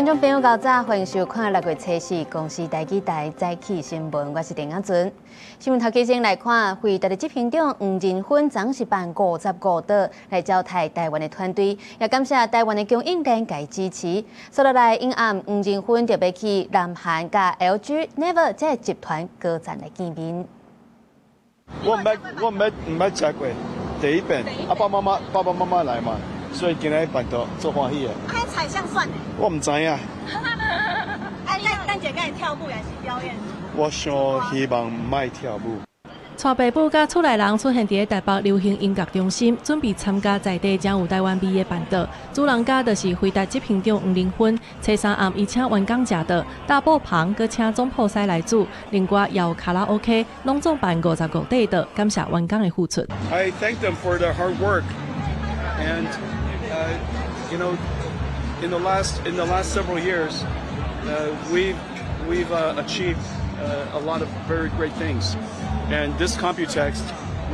觀眾朋友，早晨，歡迎收看6月初四公視台語台早起新聞，我是鄭亞尊。新聞頭起先來看，輝達的執行長黃仁勳昨是辦55道來招待台灣的團隊，也感謝台灣的供應鏈共支持。接落來，𪜶暗黃仁勳特別去南韓佮 LG、Naver 這个集團高層來見面。我毋捌食過，第一遍，啊爸媽媽爸爸媽媽來嘛，所以今日辦桌足歡喜的。開彩像算呢？我毋知影。哎，等等下會跳舞還是表演？我想希望毋愛跳舞。帶爸母佮厝內人出現佇台北流行音樂中心，準備參加在地誠有台灣味的辦桌。主人家就是輝達執行長黃仁勳，初三暗伊請員工食桌，大埔旁閣請總鋪師來煮，另外也有卡拉 OK，攏總辦55塊桌，感謝員工的付出。 I thank them for their hard work, and in the last several years, we've achieved a lot of very great things. And this Computex,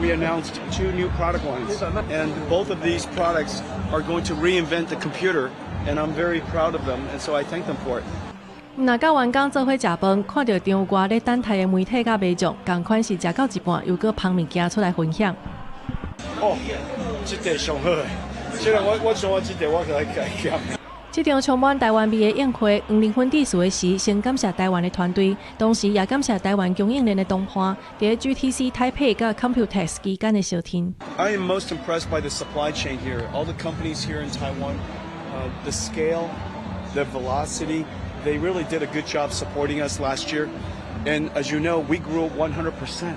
we announced two new product lines, and both of these products are going to reinvent the computer, and I'm very proud of them, and so I thank them for it. 若佮員工做伙食飯，看著場外咧等待的媒體佮民眾，仝款是食到一半，又閣捧物件出來分享。哦，這塊上好，雖然我想我這塊我來改減。這場充滿台灣味的宴會，黃仁勳致辭的時，先感謝台灣的團隊，同時也感謝台灣供應鏈的同伴，佇 GTC 台北佮 Computex 期間的相挺。 I am most impressed by the supply chain here. All the companies here in Taiwan, the scale, the velocity, they really did a good job supporting us last year. And as you know, we grew 100%.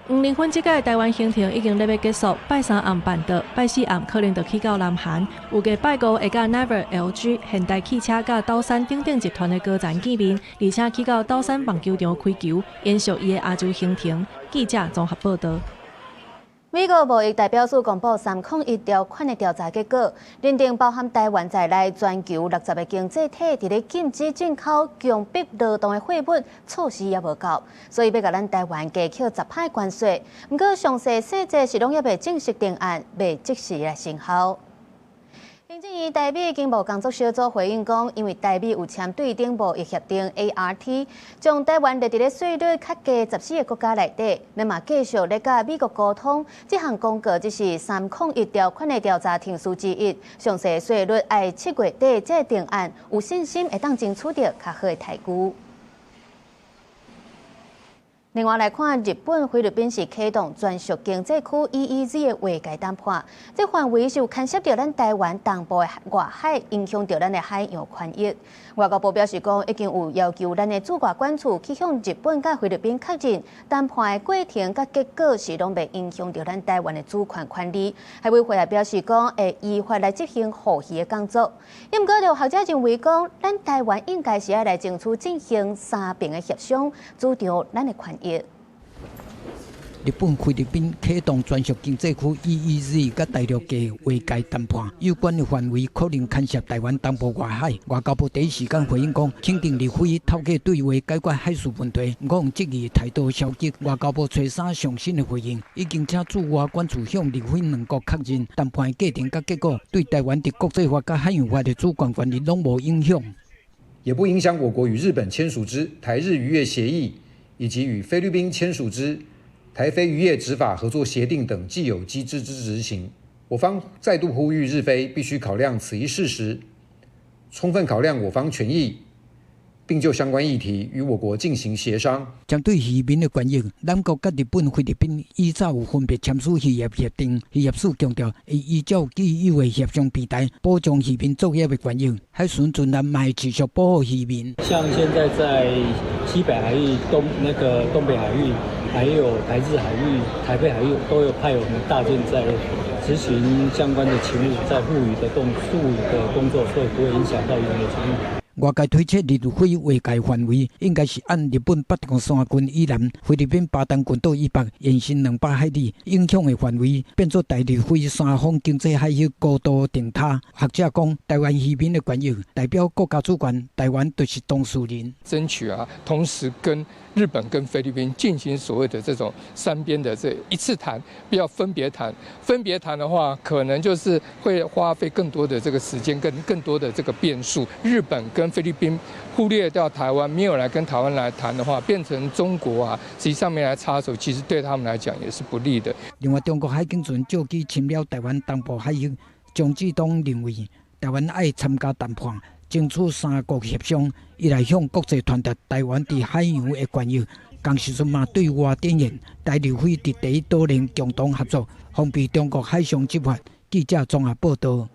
黃仁勳這擺台灣行程已經咧欲結束，拜三暗辦桌，拜四暗可能就去到南韓，預計拜五會佮 Naver、LG、現代汽車佮斗山等等集團的高層見面，而且去到斗山棒球場開球，延續伊的亞洲行程。記者綜合報道。美國貿易代表署公布301條款的調查結果，認定包含台灣在內全球60個經濟體佇咧禁止進口強迫勞動的貨物措施猶無夠，所以欲共咱台灣加課10%關稅。毋過詳細細節是攏猶未正式定案，未即時來生效。行政院台美經貿工作小組回應講，因為台美有簽對等貿易協定 ART，將台灣列佇咧稅率較低14個國家內底，咱嘛繼續咧佮美國溝通。這項公告只是三空一條款的調查程序之一，詳細稅率愛7月底才定案，有信心會當爭取著較好的待遇。另外來看，日本、菲律賓是啟動專屬經濟區 EEZ 的劃界談判，這範圍是有牽涉著咱台灣東部的外海，影響著咱的海洋權益。外交部表示講，已經有要求咱的駐外館處去向日本佮菲律賓確認談判的過程佮結果是攏袂影響著咱台灣的主權權利。海委會也表示講，會依法來執行護漁的工作。毋過，有學者認為講，咱台灣應該是愛來爭取進行三邊的協商，主張咱的權益。日本、菲律賓啟動專屬經濟區 EEZ 佮大陸嘅劃界談判，有關的範圍可能牽涉台灣東部外海。外交部第一時間回應講，肯定日菲透過對話解決海事問題，毋過質疑態度消極。外交部初三上新的回應，已經請駐外館處向日菲兩國確認談判的過程佮結果，對台灣佇國際法佮海洋法的主權權利攏無影響，也不影響我國與日本簽署之台日漁業協議，以及與菲律賓簽署之台菲漁業執法合作協定等既有機制之執行。我方再度呼籲日菲必須考量此一事實，充分考量我方權益，並就相關議題與我國進行協商。針對漁民的權益，兩國佮日本、菲律賓以早有分別簽署漁業協定，漁業署強調會依照既有的協商平台，保障漁民作業的權益。海巡船艦嘛會持續保護漁民。像現在在西北海域、東那個東北海域，還有台日海域、台菲海域，都有派我們大艦在執行相關的勤務，在護漁的動護漁的工作，所以不會影響到漁民的權益。外界推測日菲劃界範圍應該是按日本八重山群以南、菲律賓巴丹群島以北延伸200海里，影響的範圍變做台日菲三方經濟海域高度定塔。學者講，台灣漁民的權益代表國家主權，台灣就是當事人。爭取啊，同時跟日本跟菲律賓進行所謂的這種三邊的這一次談，不要分別談。分別談的話，可能就是會花費更多的這個時間，跟更多的這個變數。日本跟菲律賓忽略掉台灣，沒有來跟台灣來談的話，變成中國啊，實際上面來插手，其實對他們來講也是不利的。另外，中國海警船借機侵擾台灣東部海域，張志東認為台灣愛參加談判，爭取三國協商，伊來向國際傳達台灣佇海洋的權益。仝時陣嘛對外展現台日菲佇第一島鏈共同合作，防備中國海上執法。記者綜合報道。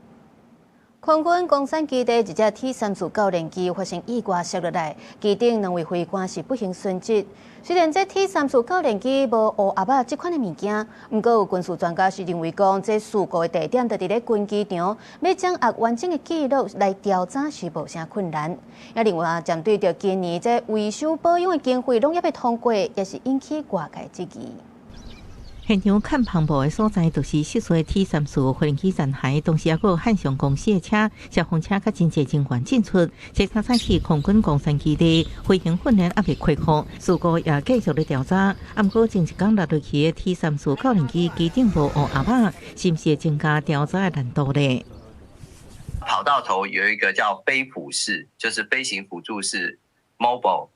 空軍岡山基地一隻 T-34教練機發生意外摔落來，機頂兩位飛官是不幸殉職。雖然這 T-34教練機無烏盒仔這款的物件，毋過有軍事專家是認為講，這事故的地點就佇咧軍機場，欲掌握完整的記錄來調查是無啥困難。也另外針對著今年這維修保養的經費攏猶未通過，也是引起外界質疑。現場看旁部的所在，就是失事的 T-34飛行機殘骸，同時猶閣有漢翔公司的車、消防車佮真濟人員進出。這較早起空軍岡山基地飛行訓練猶未恢復，事故也繼續咧調查。毋過前一工落落去的 T-34教練機機頂無烏盒仔，是毋是會增加調查的難度咧？跑道頭有一個叫飛輔室，就是飛行輔助室 mobile，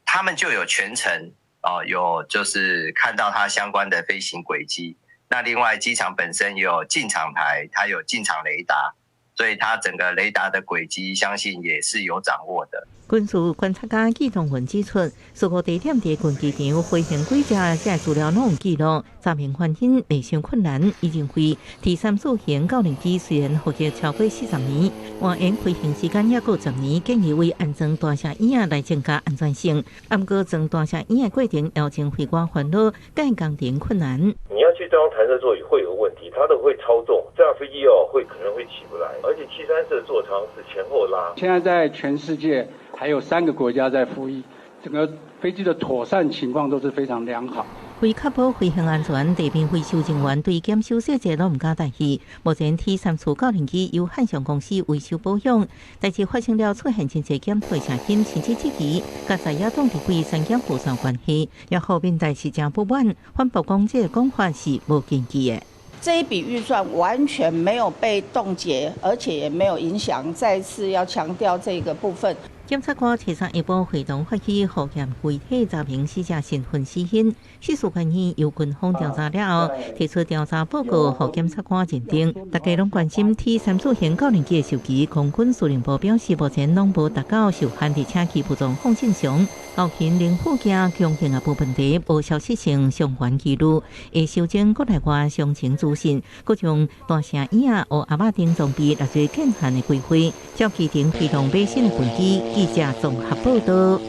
他們就有全程。哦，有就是看到它相關的飛行軌跡。那另外機場本身有進場台，它有進場雷達，所以它整個雷達的軌跡，相信也是有掌握的。軍事觀察家紀東文指出，事故地點佇軍機場飛行軌跡，這資料攏有記錄，查明原因袂傷困難。伊認為 T-34型教練機雖然服役超過40年，換言飛行時間猶閣10年，建議為安裝彈射椅仔來增加安全性。毋過裝彈射椅的過程，造成飛官煩惱，蓋工程困難。你要去裝彈射座椅會有問題，它都會超重，這樣飛機哦會可能會起不來。而且734的座艙是前後拉。現在在全世界還有3個國家在服役，整個飛機的妥善情況都是非常良好。為確保飛行安全，地面維修人員對檢修細節攏毋敢大意。目前 T-34教練機由漢翔公司維修保養，代誌發生了出現真濟檢討聲音，甚至質疑，佮在野黨立委刪減預算關係，也予民代是誠不滿，反駁講這個講法是無根據的。這一筆預算完全沒有被凍結，而且也沒有影響。再次要強調這個部分。檢察官初三下晡會同法醫複驗遺體，查明死者身份死因。事實原因由軍方調查了後，提出調查報告，予檢察官認定。大家攏關心 T-34型教練機的受機，空軍司令部表示，目前攏無達到受限，而且機務狀況正常。後勤零附件供應也無問題，無消失性傷員記錄，會修正國內外詳情資訊，閣將彈射椅仔、烏盒仔等裝備列入建案的規劃，照規定推動買新的軍機。記者綜合報道。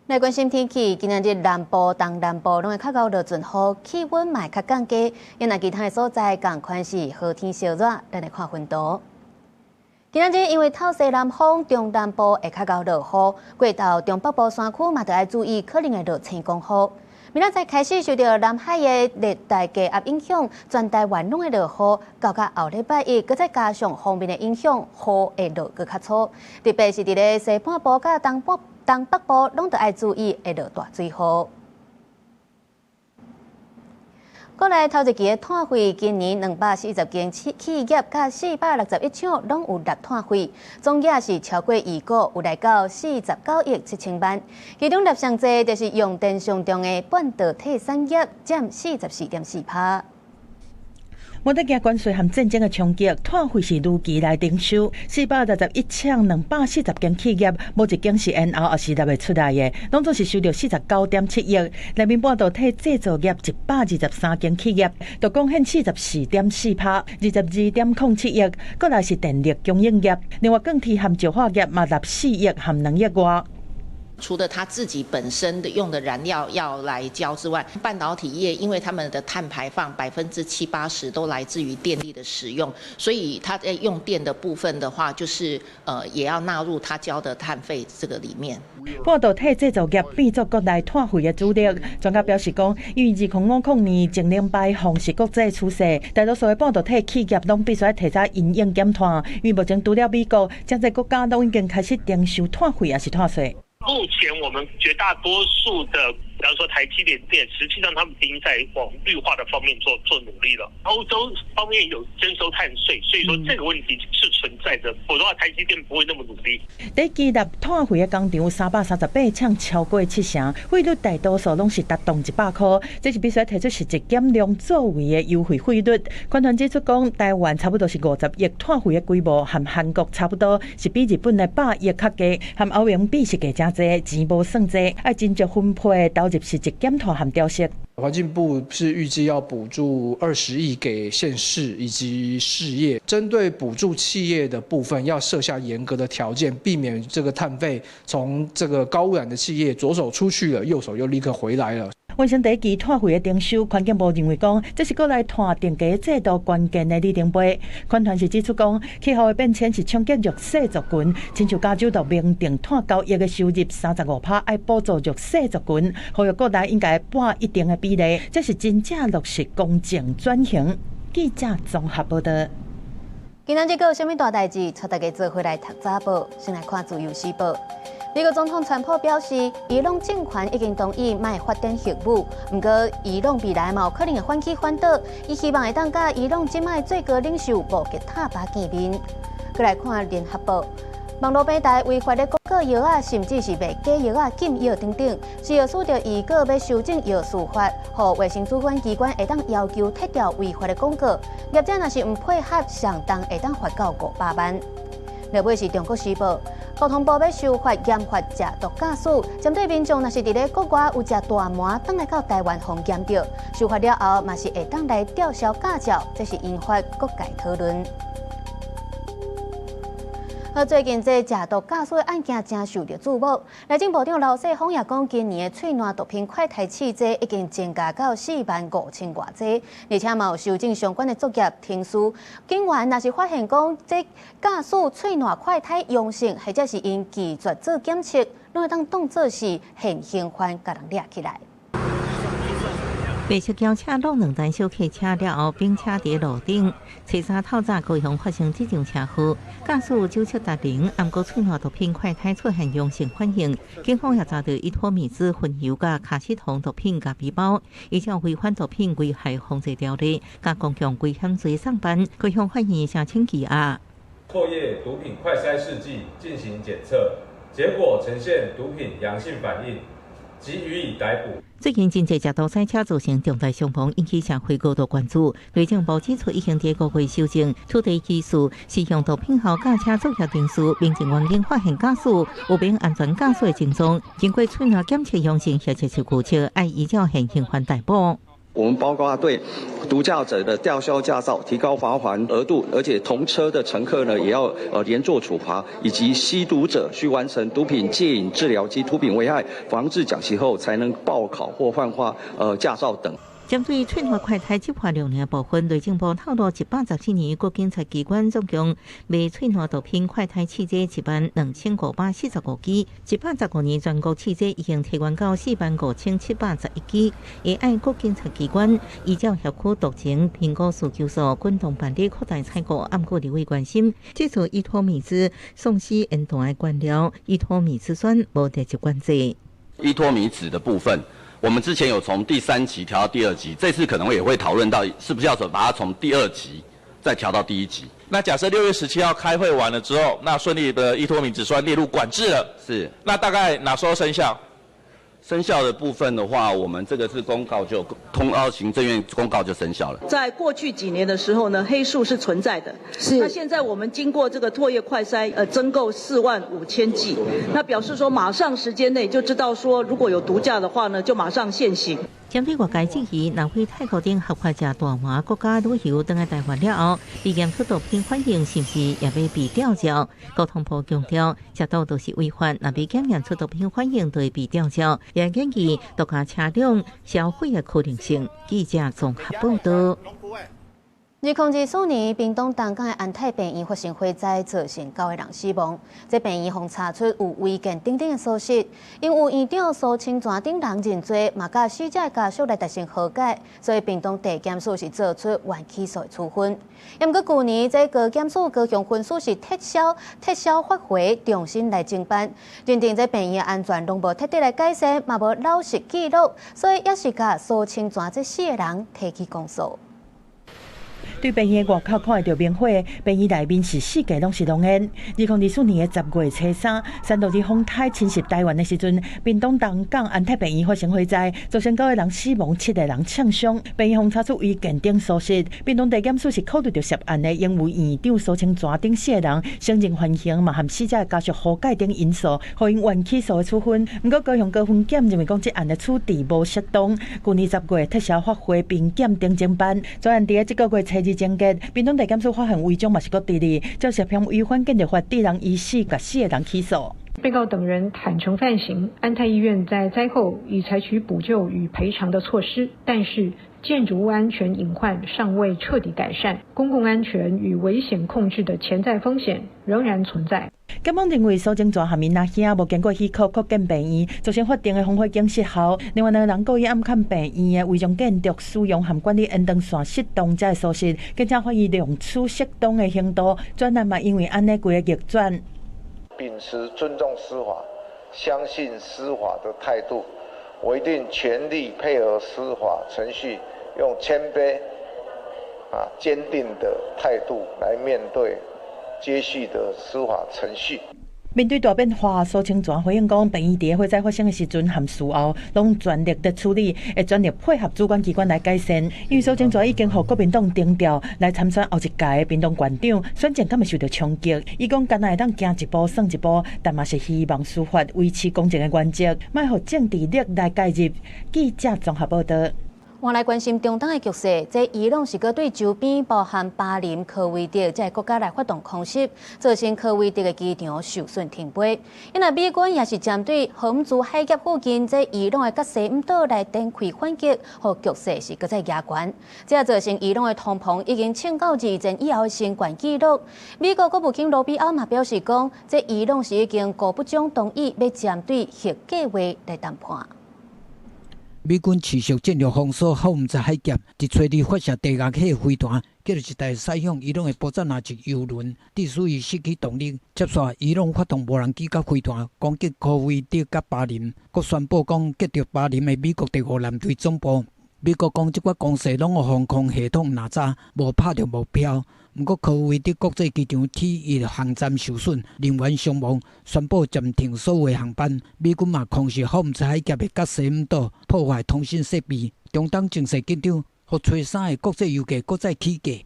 來關心天氣，今仔日南部、東南部攏會較𠢕落陣雨，氣溫嘛會較降低。若其他的所在仝款是好天燒熱，咱來看溫度。今仔日因為透西南風，中南部會較𠢕落雨，過頭中北部山區嘛著愛注意，可能會落青光雨。明仔載開始受著南海的熱帶低壓影響，全台灣攏會落雨，到甲後禮拜一，閣再加上鋒面的影響，雨會落閣較粗。特別是佇咧西半部佮東北部，攏著愛注意會落大水雨。國內頭一期的碳費，今年240間企業佮461廠攏有納碳費，總額是超過預估，有來到49億7千萬。其中納上濟就是用電上重的半導體產業，佔44.4%。無得驚關稅和戰爭的衝擊，碳費是如期來徵收。461廠240間企業，無一間是延後，抑是納會出來的，攏總是收著49.7億。內面半導體製造業123間企業，就貢獻44.4%，22.07億。閣來是電力供應業，另外鋼鐵和石化業嘛納4億和2億外。除了他自己本身的用的燃料要來交之外，半導體業因為他們的碳排放70%-80%都來自於電力的使用，所以他在用電的部分的話，就是也要納入他交的碳費這個裡面。半導體製造業變作國內碳費的主力。專家表示講，因為2050年淨零排放是國際趨勢，大多數的半導體企業攏必須愛提早因應減碳。因為目前除了美國，誠濟國家攏已經開始徵收碳費，抑是碳稅。目前我們絕大多數的，比方說台積電電，實際上他們已經在往綠化的方面做努力了。歐洲方面有徵收碳稅，所以說這個問題是存在的，否則話台積電不會那麼努力。佇基隆碳費的工廠338廠超過七成，費率大多數攏是達到100箍，這是必須提出實質減量作為的優惠費率。環團指出講，台灣差不多是50億碳費的規模，和韓國差不多，是比日本的100億較低，和歐盟比是低誠濟，錢無算濟，愛真正分配投入實質減碳和調適。環境部是預計要補助20億給縣市以及事業，針對補助企業的部分，要設下嚴格的條件，避免這個碳費從這個高污染的企業左手出去了，右手又立刻回來了。完成第一期碳費的徵收，環境部認為講，這是國內碳定價制度關鍵的里程碑。環團是指出講，氣候的變遷是衝擊弱勢族群，親像加州就明定碳交易的收入35%愛補助弱勢族群，呼籲國內應該撥一定的比例，這是真正落實公正轉型。記者綜合報道。今仔日閣有啥物大代誌？帶大家做伙來讀早報，先來看《自由時報》。美國總統川普表示，伊朗政權已經同意莫發展核武，毋過伊朗未來嘛有可能會反起反倒。伊希望會當佮伊朗這擺最高領袖穆傑塔巴見面。閣來看《聯合報》，網路平台違法的廣告藥仔，甚至是賣假藥仔、禁藥等等，食藥署就預告欲修正藥事法，予衛生主管機關會當要求撤掉違法的廣告。業者若是毋配合，上重會當罰到500萬。落尾是中國時報，交通部欲修法嚴罰食毒駕駛，針對民眾若是佇咧國外有食大麻，轉來到台灣予檢著，受罰了後嘛是會當來吊銷駕照，這是引發各界討論。好，最近這食毒駕駛的案件誠受著矚目。內政部長劉世鋒也講，今年的喙瀾毒品快篩試劑已經增加到4萬5千外劑，而且嘛有修正相關的作業程序。警員若是發現講這駕駛喙瀾快篩陽性，或者是𪜶拒絕做檢測，攏會當當做是現行犯，共人掠起來。白色轎車挵兩台小客車了後，並車佇路頂。初三透早高雄發生這場車禍，駕駛酒測達零，毋過喙瀾毒品快篩出現陽性反應，警方也查著依托咪酯薰油佮卡西酮毒品夾皮包，依照違反毒品危害防治條例，佮公共危險罪送辦。高雄法院聲請羈押。唾液毒品快篩試劑進行檢測，結果呈現毒品陽性反應，即予以逮捕。最近真濟食毒賽車造成重大傷亡，引起社會高度關注。內政部指出，已經佇五月修正取締技術，使用毒品後駕車作業程序，民政員警發現駕駛有免安全駕駛的症狀，經過喙瀾檢測陽性，或者是拒絕，愛依照現行犯逮捕。我們包括對毒駕者的吊銷駕照、提高罰鍰額度，而且同車的乘客呢，也要連坐處罰，以及吸毒者需完成毒品戒癮治療及毒品危害防治講習後，才能報考或換發駕照等。針對喙瀾快篩執法量的部分，內政部透露，114年國警察機關總共賣喙瀾毒品快篩試劑12545支，115年全國試劑已經提懸到45711支，會按國警察機關依照轄區毒情評估需求數，滾動辦理擴大採購。毋過立委關心，這次依托咪酯喪失煙彈的原料，依托咪酯酸無特別管制。依托咪酯的部分。我們之前有從第三級調到第二級，這次可能也會討論到是不是要把它從第二級再調到第一級。那假設6月17號開會完了之後，那順利的依托咪酯酸列入管制了，那大概哪時候生效？生效的部分的話，我們這個是公告就通告行政院公告就生效了。在過去幾年的時候呢，黑數是存在的。那現在我們經過這個唾液快篩，增購4萬5千劑，那表示說馬上時間內就知道說，如果有毒駕的話呢，就馬上現行。針對外界質疑，南非泰國等合法食大麻國家旅遊轉來台灣了後，被驗出毒品反應，是毋是也欲被吊照？交通部強調，食毒都是違法，若被檢驗出毒品反應，就會被吊照。也建議毒駕車輛銷毀的可能性。記者綜合報道。2024年，屏東東港的安泰病院發生火災，造成九個人死亡。這病院予查出有違建等等的疏失，因有院長蘇清泉等人認罪，嘛佮死者家屬來達成和解，所以屏東地檢署是做出緩起訴的處分。毋過舊年，這高檢署高雄分署是撤銷發回，重新來偵辦，認定這病院安全攏無徹底來改善，嘛無老實記錄，所以也是共蘇清泉這四個人提起公訴。對病院外口看會著明火，病院內面是四界攏是濃煙。2024年的10月初三，山道二風台侵襲台灣的時陣，屏東東港安泰病院發生火災，造成九個人死亡，七個人槍傷。病院予查出違建等疏失，屏東地檢署是考慮著涉案的榮譽院長蘇清泉等四個人承認犯行，嘛和死者家屬和解等因素，予𪜶緩起訴的處分。毋過高雄高分檢認為講這案的處置無適當，舊年10月撤銷發回評檢等偵辦。專案佇咧這個月初二終結，屏東地檢署發現違章嘛是閣佇咧，照涉嫌違反建築法，致人醫死，共四個人起訴。被告等人坦承犯行，安泰醫院在災後已採取補救與賠償的措施，但是建築物安全隱患尚未徹底改善，公共安全與危險控制的潛在風險仍然存在。檢方認為蘇清泉和𪜶阿兄無經過許可擴建病院，造成法定的防火警失效。另外兩个人故意暗崁病院的違章建築使用和管理延長線失當這个疏失，檢察法院量處適當的刑度，專案嘛因為按呢規个逆轉。秉持尊重司法、相信司法的態度，我一定全力配合司法程序，用謙卑、堅定的態度來面對接續的司法程序。面對大變化，蘇清泉回應講，病院佇火災發生的時陣和事後，攏全力佇處理，會全力配合主管機關來改善。因為蘇清泉已經予國民黨徵調來參選後一屆的屏東縣長，選戰敢會受著衝擊？伊講，敢若會當行一步算一步，但嘛是希望司法維持公正的原則，莫予政治力來介入。記者綜合報道。換來關心中東的局勢，這伊朗是閣對周邊包含巴林、科威特這个國家來發動空襲，造成科威特的機場受損停飛。因為美軍也是針對荷姆茲海峽附近這伊朗的葛西姆島來展開反擊，予局勢是閣再加懸。這造成伊朗的通膨已經衝到二戰以後的新懸紀錄。美國國務卿羅比歐嘛表示講，這伊朗是已經高不將同意欲針對核計畫來談判。美軍持續戰略封鎖荷姆茲海峽，佇初二發射低壓器飛彈，叫一台駛向伊朗的波札那級油輪，致使伊失去動力。接紲伊朗發動無人機佮飛彈攻擊科威特佮巴林，閣宣布講擊著巴林的美國第五艦隊總部。美國講這寡攻勢攏予防空系統哪吒，無拍著目標。毋過科威特國際機場 T1航站受損，人員傷亡，宣布暫停所有航班。美軍嘛空襲荷姆茲海峽的葛西姆島，破壞通訊設備。中東情勢緊張，予初三的國際油價閣再起價。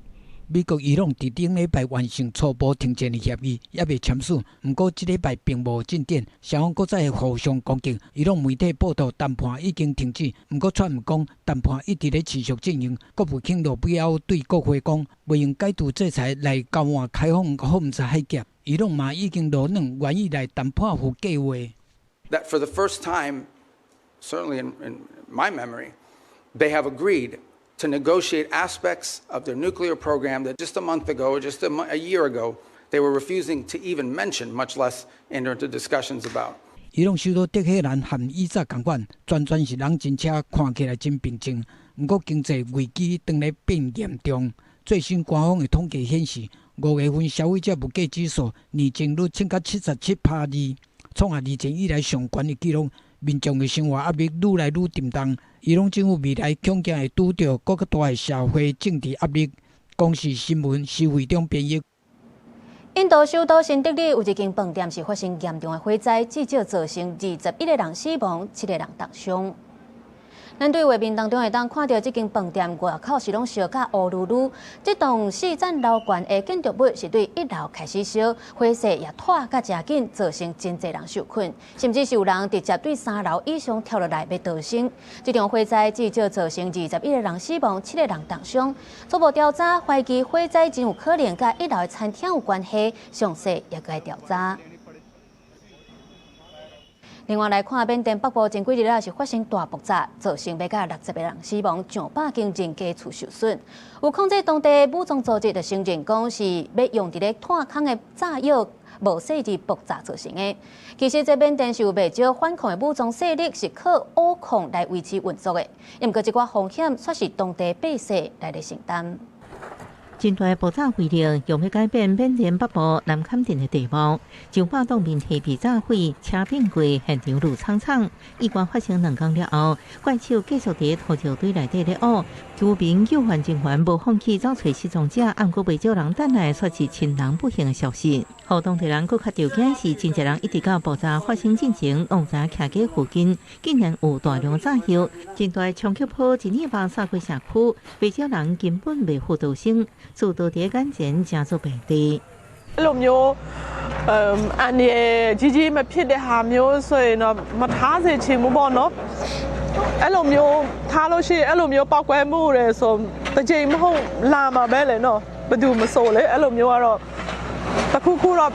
美國伊朗佇頂禮拜完成初步停戰的協議，猶未簽署。毋過這禮拜並無進展，雙方閣再互相攻擊。伊朗媒體報道談判已經停止，毋過川普講談判一直咧持續進行。國務卿羅比歐對國會講，袂用解除制裁來交換開放荷姆茲海峽。伊朗嘛已經落軟，願意來談判核計畫。 That for the first time, certainly in my memory, they have agreed to negotiate aspects of their nuclear program that just a month ago or just a year ago they were refusing to even mention, much less enter into discussions about. 伊朗首都德黑蘭和以早仝款，全全是人真車，看起來真平靜。毋過經濟危機當咧變嚴重。最新官方的統計顯示，5月份消費者物價指數年增率衝到77.2%，創下二戰以來上懸的紀錄。民眾的生活壓力愈來愈沉重。伊朗政府未來恐驚會拄著閣較大的社會政治壓力。公視新聞施惠中編譯。印度首都新德里有一間飯店是發生嚴重的火災，至少造成21個人死亡，七個人重傷。咱對畫面當中會當看著這間飯店外口是攏燒甲烏嚕嚕，這棟四層樓懸的建築物是對一樓開始燒，火勢也拖甲誠緊，造成真濟人受困，甚至是有人直接對三樓以上跳落來欲逃生。這場火災至少造成21個人死亡，七個人重傷。初步調查懷疑火災真有可能佮一樓的餐廳有關係，詳細也閣來調查。另外來看，緬甸北部前幾日啊是發生大爆炸，造成欲到60個人死亡，上百間人家厝受損。有控制當地武裝組織就承認講是欲用佇咧炭礦的炸藥無細膩爆炸造成的。其實這緬甸是有袂少反抗的武裝勢力，是靠烏礦來維持運作的。毋過這寡風險卻是當地百姓來咧承擔。真大爆炸威力，用欲改變緬甸北部南坎鎮的地貌，上百棟面體被炸毀，車變過，現場滷蒼蒼。意外發生2工了後，怪手繼續佇土石堆內底咧挖，居民救援人員無放棄走揣失蹤者，毋過袂少人等來卻是親人不幸的消息。予當地人閣較著驚是，真濟人一直到爆炸發生進前，攏毋知徛街附近竟然有大量炸藥，真大衝擊波一暝爆炸過社區，袂少人根本袂赴逃生。厝都佇眼前，成做平地。 အဲ့လိုမျိုးအမ်အန်ရကြီးကြီးမဖြစ်တဲ့ဟာမျိုးဆိုရင်တော့မထားစေချင်ဘူးပေါ့နော်အဲ့လိုမျိုးထားလို့ရှိရင်အဲ့လိုမျိုးပောက်ကွဲမှုတွေဆိုတစ်ချိန်မဟုတ်လာမှာပဲလေနော်ဘယ်သူမဆိုလေအဲ့လိုမျိုးကတော့တခုခုတော့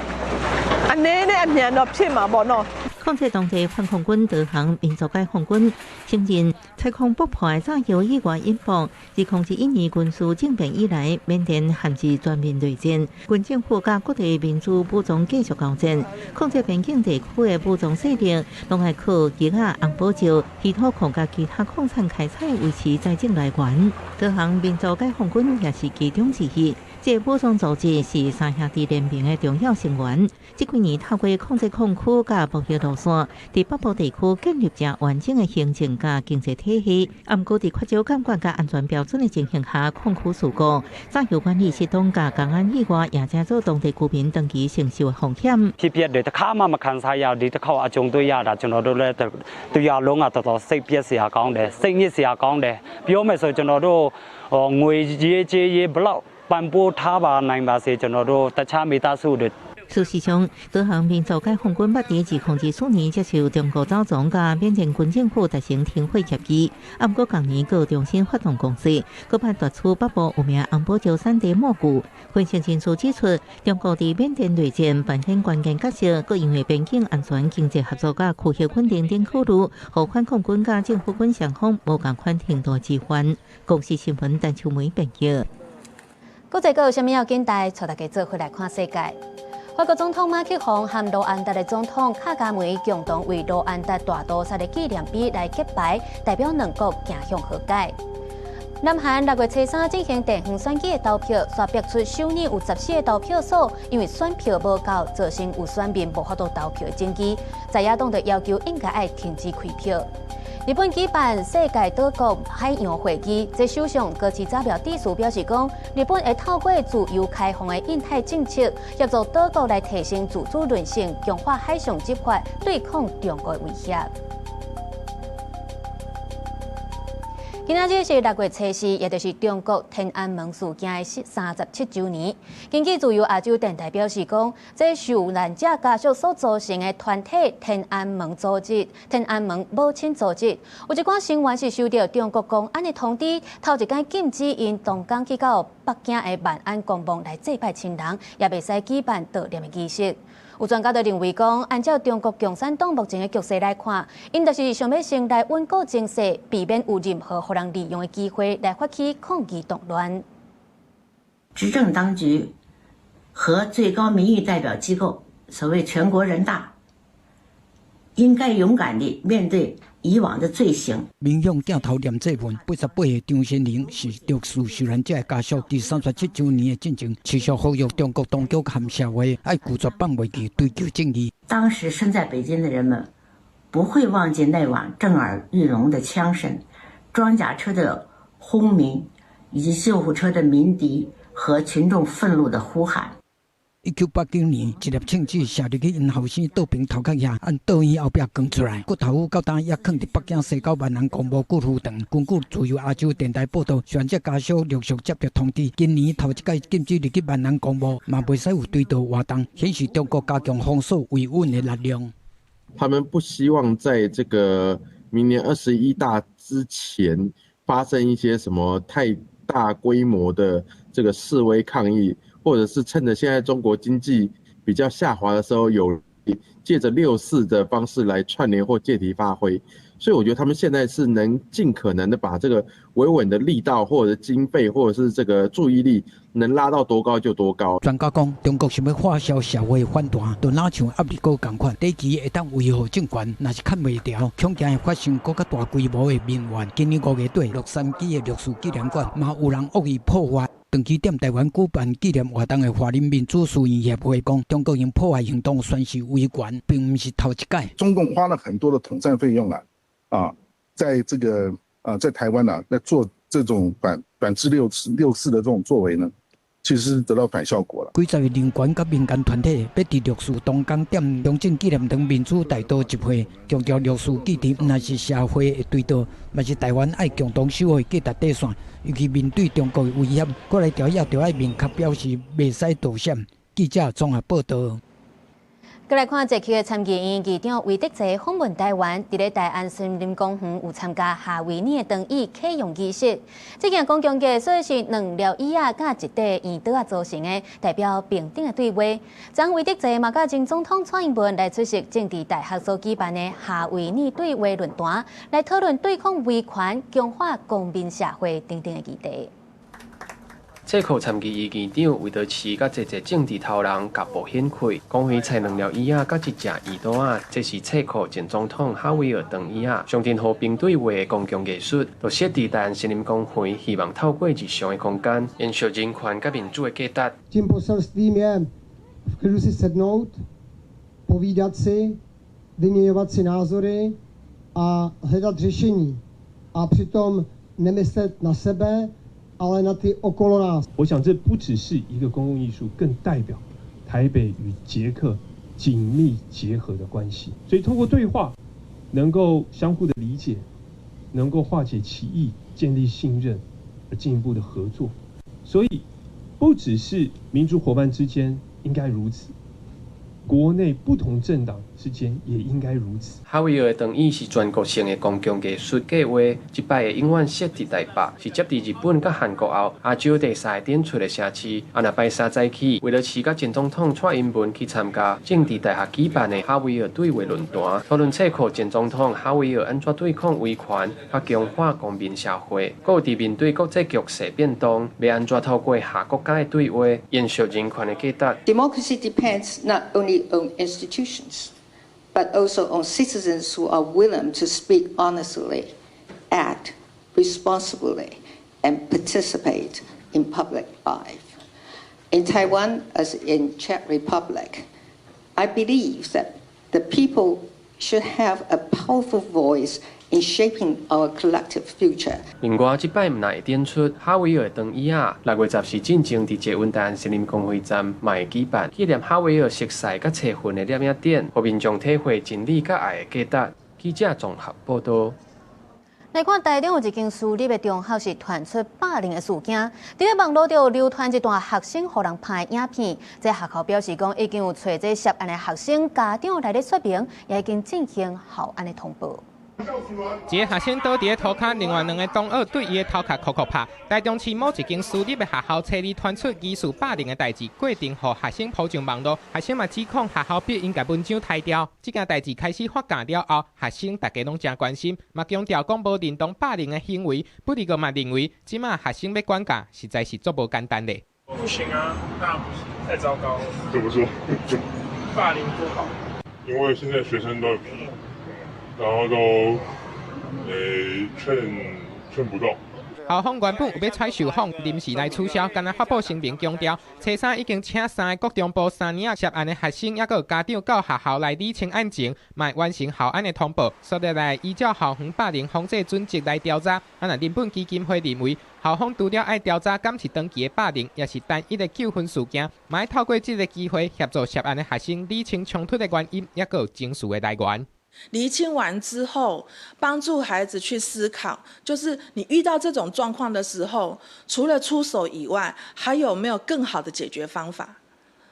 အနေနဲ့အမြန်တော့ဖြစ်မှာပေါ့နော် 控制當地反抗軍導航民族解放軍承認採礦爆破的炸藥意外引爆。自2011年軍事政變以來，緬甸陷入全面內戰，軍政府佮各地民族武裝繼續交戰。控制邊境地區的武裝勢力，攏愛靠金仔、紅寶石、稀土礦佮其他礦產開採維持財政來源。導航民族解放軍也是其中之一。這個武裝組織是三兄弟聯盟的重要成員。這幾年透過控制礦區佮貿易路線，佇北部地區建立誠完整的行政佮經濟體系。毋過，佇缺少監管佮安全標準的情形下，礦區事故、炸藥管理系統佮工安意外，也成做當地居民長期承受的風險。 ဖြစ်ပျက်တယ်တခါမှမခံစားရဒီတစ်ခေါက်အကြုံတွေ့ရတာကျွန်တော်တို့လည်းတရွာလုံးကတော်တော်စိတ်ပျက်စရာကောင်းတယ်စိတ်ညစ်စရာကောင်းတယ်ပြောမယ်ဆိုကျွန်တော်တို့ဟိုငွေရေးကြေးရေးဘလောက်ပံ့ပိုးထားပါနိုင်ပါစေကျွန်တော်တို့တခြားမိသားစုတွေ 事實上，導航民族解放軍捌佇2024年接受中國走總佮緬甸軍政府達成停火協議，毋過仝年閣重新發動攻勢，閣捌奪取北部有名紅寶石產地抹谷。分析人士指出，中國佇緬甸內戰扮演關鍵角色，閣因為邊境安全、經濟合作佮區域穩定等考慮，予反抗軍佮政府軍雙方無仝款程度之分。公視新聞陳秋梅編譯。國際閣有啥物要緊帶帶大家做伙來看世界。法國總統馬克宏和盧安達的總統卡加梅共同為盧安達大屠殺的紀念碑來揭牌，代表兩國走向和解。南韓6月初三進行地方選舉的投票，煞逼出首爾有14個投票所，因為選票無夠，造成有選民無法度投票的爭議。在野黨就要求應該愛停止開票。日本舉辦世界島國海洋會議，這首相高市早苗致辭表示講，日本會透過自由開放的印太政策，協助島國來提升自主韌性，強化海上執法，對抗中國的威脅。今仔日是6月初四，也就是中國天安門事件的37週年。根據自由亞洲電台表示講，這受難者家屬所組成的團體天安門組織、天安門母親組織，有一寡成員是收到中國公安的通知，頭一工禁止𪜶同工去到北京的萬安公墓來祭拜親人，也袂使舉辦悼念的儀式。有專家就認為講，按照中國共產黨目前的局勢來看，𪜶就是想欲先來穩固情勢，避免有任何予人利用的機會來發起抗議動亂。執政當局和最高民意代表機構，所謂全國人大，應該勇敢地面對以往的罪行。面向鏡頭念祭文，88歲張先玲是六四受難者的家屬，佇37週年的進前，持續呼籲中國當局和社會愛拒絕放袂記，追求正義。當時身在北京的人們不會忘記那晚震耳欲聾的槍聲、裝甲車的轟鳴，以及救護車的鳴笛和群眾憤怒的呼喊。1989年，一粒槍子射入去𪜶後生倒爿頭殼遐，按倒院後壁扛出來，骨頭到今猶囥佇北京西郊萬安公墓骨灰堂。根據自由亞洲電台報道，受難者家屬陸續接到通知，今年頭一擺禁止入去萬安公墓，嘛袂使有追悼活動，顯示中國加強封鎖維穩的力量。他們不希望在這個明年21大之前發生一些什麼太大規模的這個示威抗議。或者是趁着現在中國經濟比較下滑的時候，有借着六四的方式來串聯或借題發揮，所以我覺得他們現在是能盡可能的把這個維穩的力道或者經費或者是這個注意力能拉到多高就多高。專家講，中國想欲化消社會反彈，就若像鴨舌糕仝款，短期會當維護政權，若是崁袂牢，恐驚會發生閣較大規模的民怨。今年5月底，洛杉磯的六四紀念館嘛有人惡意破壞。長期踮台灣舉辦紀念活動的華人民主事業協會講，中國用破壞行動宣示維權，並毋是頭一擺。中共花了很多的統戰費用啦，啊，在這個啊，在台灣啊，在做這種反制六四的這種作為呢，其實是得到反效果了。幾十個人權佮民間團體欲佇六四東港點中正紀念堂民主大道集會，強調六四議題毋但是社會的對倒，嘛是台灣愛共同守護的價值底線。尤其面對中國的威脅，閣來條也著愛明確表示，袂使躲閃。記者綜合報導。閣來看捷克的參議院議長魏德澤訪問台灣，佇咧大安森林公園有參加夏威夷的長椅啟用儀式。這件公共藝術是兩粒椅仔佮一塊圓桌仔組成的，代表平等的對話。昨魏德澤嘛佮前總統蔡英文來出席政治大學所舉辦的夏威夷對話論壇，來討論對抗威權、強化公民社會等等的議題。捷克參議院議長魏德慈佮濟濟政治頭人共步顯開，公園採兩粒椅仔佮一隻圓桌仔，這是捷克前總統哈維爾長椅仔，象徵和平對話的公共藝術，就設佇大安森林公園，希望透過日常的空間，延續人權佮民主的價值。 Tím poselstvím je v klidu si sednout, povídat si, vyměňovat si názory a hledat řešení. A přitom nemyslet na sebe, ale na ty okolo nás。我想這不只是一個公共藝術，更代表台北與捷克緊密結合的關係。所以通過對話，能夠相互的理解，能夠化解歧義，建立信任，而進一步的合作。所以不只是民主夥伴之間應該如此，國內不同政黨之間也應該如此。哈維爾的長椅是全國性的公共藝術計劃，這擺會永遠設佇台北，是接佇日本佮韓國後，亞洲第三个展出的城市。啊，若拜三早起，魏德慈佮前總統蔡英文去參加政治大學舉辦的哈維爾對話論壇，討論捷克前總統哈維爾按怎對抗威權，佮強化公民社會，閣有佇面對國際局勢變動，欲按怎透過跨國家的對話，延續人權的價值。 Democracy depends not only on institutions, but also on citizens who are willing to speak honestly, act responsibly, and participate in public life. In Taiwan, as in Czech Republic, I believe that the people should have a powerful voice in shaping our collective future. 另外，這擺毋但會展出哈維爾的長椅仔，6月10時進前佇捷運大安森林公園站嘛會舉辦紀念哈維爾熟似佮冊份的攝影展，予民眾體會真理佮愛的價值。記者綜合報導。來看台中有一間私立的中學是傳出霸凌的事件，佇咧網路頂流傳一段學生予人拍的影片。這學校表示講已經有揣這涉案的學生家長來咧說明，也已經進行校安的通報。一个學生倒佇咧塗跤，另外兩个同學對伊的頭殼扣扣拍。台中市某一間私立的學校，初二傳出疑似霸凌的代誌，過程予學生 po 上網路，學生嘛指控學校逼𪜶共文章刣掉。這件代誌開始發酵了後，學生大家攏誠關心，嘛強調講無認同霸凌的行為。不過嘛認為，這馬學生欲管教，實在是足無簡單的。不行啊，當然不行，太糟糕了。怎麼說？霸凌不好。因為現在學生都很皮，然後都勸勸不動。校方原本有欲採受訪，臨時來取消，干焦發布聲明強調，初三已經請三个國中部三年仔涉案的學生，抑閣有家長到學校來理清案情，嘛會完成校安的通報，煞落來依照校園霸凌防制準則來調查。啊，若人本基金會認為，校方除了愛調查敢是長期的霸凌，抑是單一的糾紛事件，嘛愛透過這个機會協助涉案的學生理清衝突的原因，抑閣有情緒的來源。釐清完之後，幫助孩子去思考，就是你遇到這種狀況的時候，除了出手以外，還有沒有更好的解決方法？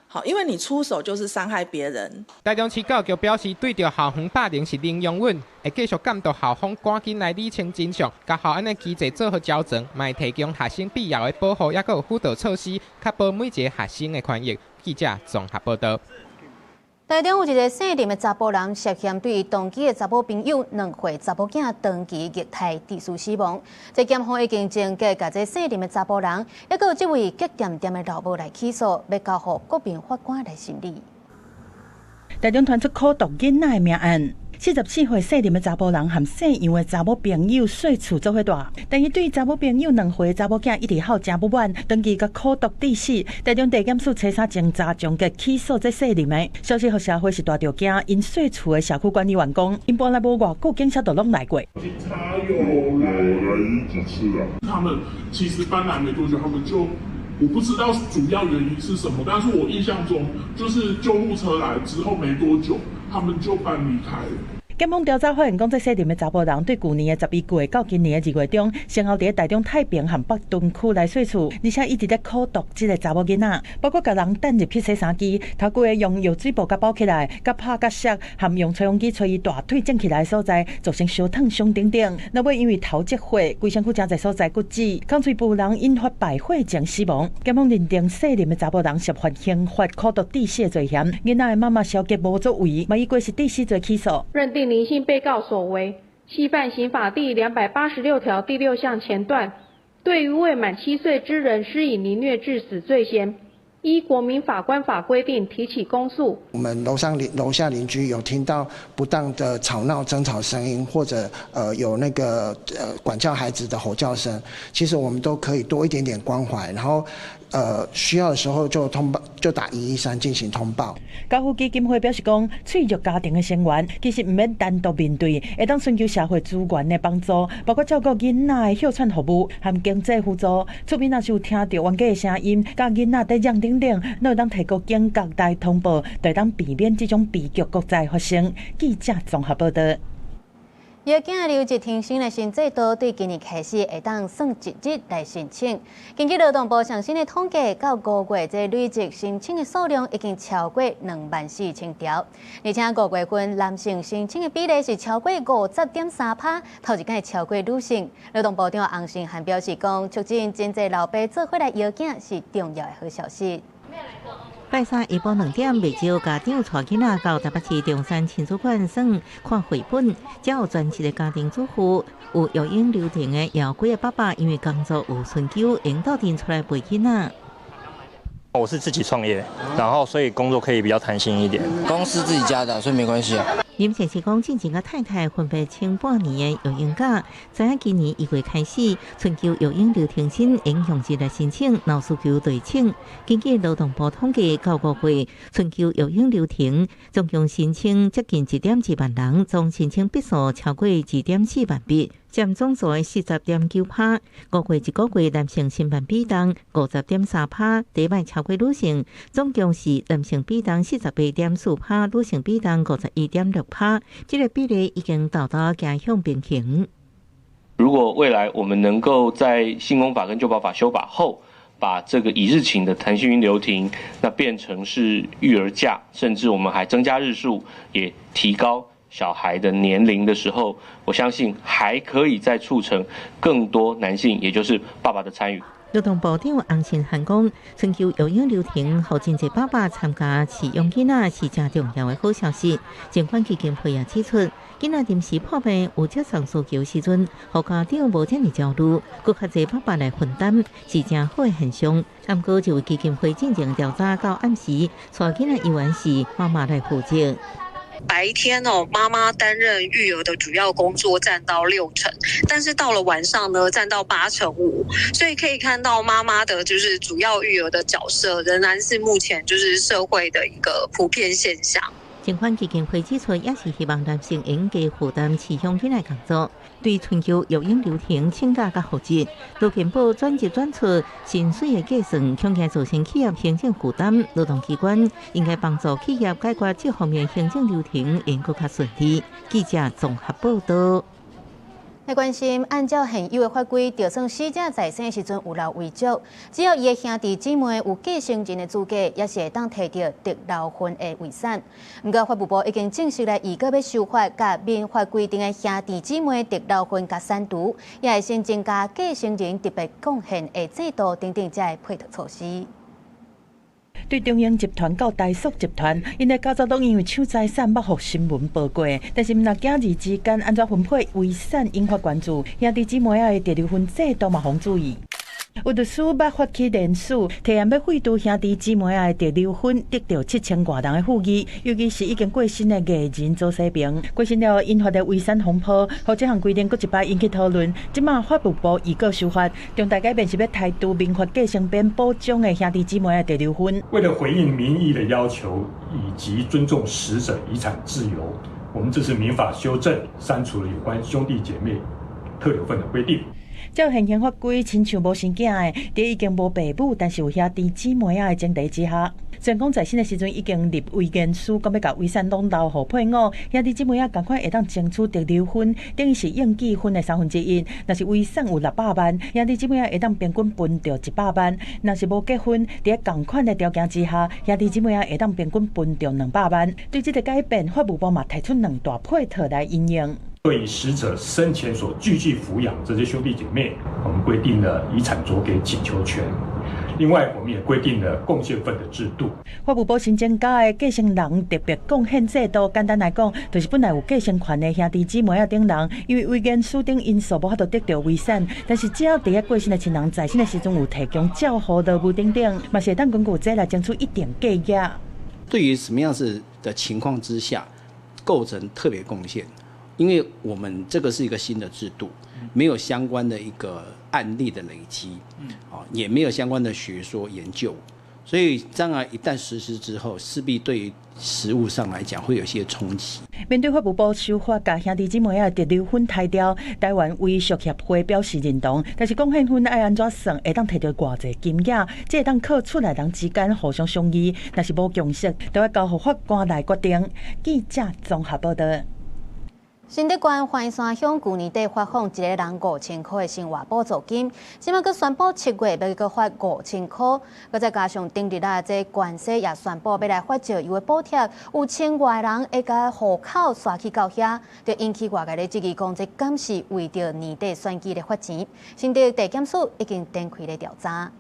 好，因為你出手就是傷害別人。台中市教育局表示，對著校園霸凌是零容忍，會繼續監督校方趕緊來理清真相，共校安的機制做好調整，嘛會提供學生必要的保護，抑閣有輔導措施，確保每一个學生的權益。記者綜合報導。台中有一个姓林的查埔人涉嫌對伊同居的查某朋友2歲查某囝長期虐待致死死亡。這檢方已經偵結共這姓林的查埔人，抑閣有這位激恬恬的老母來起訴，欲交予國民法官來審理。台中傳出苦毒囡仔的命案。44歲姓林的查埔人和姓楊的查某朋友細厝做伙蹛，但伊對查某朋友2歲查某囝一直哭誠不滿，長期共苦毒致死。台中地檢署初三偵查終結起訴這姓林的。消息予社會是大著驚，𪜶細厝的社區管理員講，𪜶搬來無偌久，警察就攏來過。警察有來幾次啊？他們其實搬來沒多久，他們就我不知道主要原因是什麼，但是我印象中就是救護車來之後沒多久，他們就搬離開了。檢方調查發現，講這姓林的查埔人對舊年的12月到今年的2月中，先後佇台中太平和北屯區來細厝，而且一直咧苦毒這个查某囡仔，包括共人擲入去洗衫機，頭規个用藥水布共包起來，共拍共摔，含用吹風機吹伊大腿腫起來的所在，造成燒燙傷等等。若尾因為頭積血，規身軀誠濟所在骨折，空喙部人引發敗血症死亡。檢方認定姓林的查埔人涉犯刑法苦毒致死的罪嫌，囡仔的媽媽蕭杰無作為，嘛以過失致死罪起訴。認定林姓被告所為，係犯刑法第286條第6項前段，對於未滿7歲之人施以凌虐致死罪嫌，依國民法官法規定提起公訴。我們樓上鄰樓下鄰居有聽到不當的吵鬧爭吵聲音，或者有那個管教孩子的吼叫聲，其實我們都可以多一點點關懷，然後需要的時候就通報，就打113進行通報。家父基金會表示講，脆弱家庭的成員其實毋免單獨面對，會當尋求社會資源的幫助，包括照顧囡仔的歇喘服務和經濟輔助。厝邊若是有聽著冤家的聲音，佮囡仔佇嚷等等，攏會當提高警覺來通報，就會當避免這種悲劇閣再發生。記者綜合報導。藥囝留職停薪的新制度，對今年開始會當算一日來申請。根據勞動部上新的統計，到5月這累計申請的數量已經超過24000條，而且5月份男性申請的比例是超過50.3%，頭一擺超過女性。勞動部長洪申翰表示講，促進真濟老爸做伙來搖囝是重要的好消息。拜三下晡2點，袂少家長帶囡仔到台北市中山親子館耍看繪本，遮有專職的家庭主婦，有育嬰流程的，也有幾个爸爸因為工作有需求，會鬥陣出來陪囡仔。我是自己創業，然後所以工作可以比較彈性一點。公司自己家的，所以沒關係啊。林先生講，進前佮太太分別請半年的育嬰假，知影今年1月開始，春秋育嬰留停薪會用日來申請，若有需求就會請。根據勞動部統計，到5月春秋育嬰留停總共申請接近1.2萬人，總申請筆數超過2.4萬筆，佔總數的40.9%。5月一個月男性申辦比重50.3%，底擺超過女性，總共是男性比重48.4%，女性比重51.6%，這個比例已經到達走向平衡。如果未來我們能夠在性工法跟就保法修法後，把這個一日請的彈性留停，那變成是育兒假，甚至我們還增加日數，也提高小孩的年齡的時候，我相信還可以再促成更多男性，也就是爸爸的參與。勞動部長洪申翰講，春秋育嬰留停，予真濟爸爸參加飼養囡仔是誠重要的好消息。贈款基金會也指出，囡仔臨時破病有接送需求時陣，予家長無遮爾焦慮，閣較濟爸爸來分擔，是誠好的現象。毋過，這位基金會進前調查到暗時，帶囡仔猶原是媽媽來負責。白天哦，媽媽擔任育兒的主要工作佔到6成，但是到了晚上呢，佔到8.5%，所以可以看到媽媽的就是主要育兒的角色，仍然是目前就是社會的一個普遍現象。贈款基金會指出，也是希望男性應該負擔飼養囡仔工作，對春秋育嬰留停請假佮復職，勞健保轉入轉出薪水的計算，恐驚造成企業行政負擔。勞動機關應該幫助企業解決這方面行政流程，會閣較順利。記者綜合報導。來關心，按照現有的法規，就算死者在生時陣有留遺囑，只要伊的兄弟姊妹有繼承人的資格，也是會當提著得留份的遺產。毋過法務部已經正式來預告欲修法，共民法規定的兄弟姊妹得留份共刪除，也會新增加繼承人特別貢獻的制度等等，這配套措施。對中英集團到台塑集團，𪜶的家族攏因為搶財產捌予新聞報過。但是毋但囝兒之間按怎分配遺產引發關注，兄弟姊妹仔的特留分制度嘛予人注意。有律師捌發起聯署，提案欲廢除兄弟姊妹仔的特留分，得著7000外人的附議。尤其是已經過身的藝人鄒世平，過身了引發的遺產風波，予這項規定閣一擺引起討論。這馬法務部預告修法，重大改變是欲剔除民法繼承編保障的兄弟姊妹仔特留分。為了回應民意的要求，以及尊重死者遺產自由，我們這次民法修正刪除了有關兄弟姐妹特留份的規定。照現行法規，親像無生囝的，佇已經無爸母，但是有兄弟姊妹仔的前提之下，雖然講在生的時陣已經立遺言書，講欲共遺產攏留予配偶，兄弟姊妹仔仝款會當爭取特留分，等於是應繼分的1/3。若是遺產有600萬，兄弟姊妹仔會當平均分著100萬；若是無結婚，佇仝款的條件之下，兄弟姊妹仔會當平均分著200萬。對這个改變，法務部嘛提出兩大配套來因應。對於死者生前所繼續撫養這些兄弟姐妹，我們規定了遺產酌給請求權。另外，我們也規定了貢獻分的制度。法務部新增加的繼承人特別貢獻制度，簡單來講，就是本來有繼承權的兄弟姊妹仔等人，因為遺言書等因素無法度得著遺產，但是只要佇咧過身的親人在生的時陣有提供照護勞務等等，嘛是會當根據這來爭取一定價額。對於什麼樣子的情況之下構成特別貢獻？因為我們這個是一個新的制度，沒有相關的一個案例的累積，也沒有相關的學說研究，所以將來一旦實施之後，勢必對於實務上來講會有些衝擊。面對法務部修法，共兄弟姊妹仔特留分剔掉，台灣遺屬協會表示認同，但是貢獻分愛按怎算，會當提著偌濟金額，這會當靠厝內人之間互相商議，若是無共識，就愛交予法官來決定。記者綜合報導。新竹縣歡山鄉舊年底發放一個人5000箍的生活補助金，這馬閣宣布7月欲閣發5000箍，閣再加上頂日啊，這關西也宣布欲來發石油的補貼，有千外人會共戶口徙去到遐，就引起外界咧質疑，講這敢是為著年底選舉咧發錢？新竹地檢署已經展開咧調查。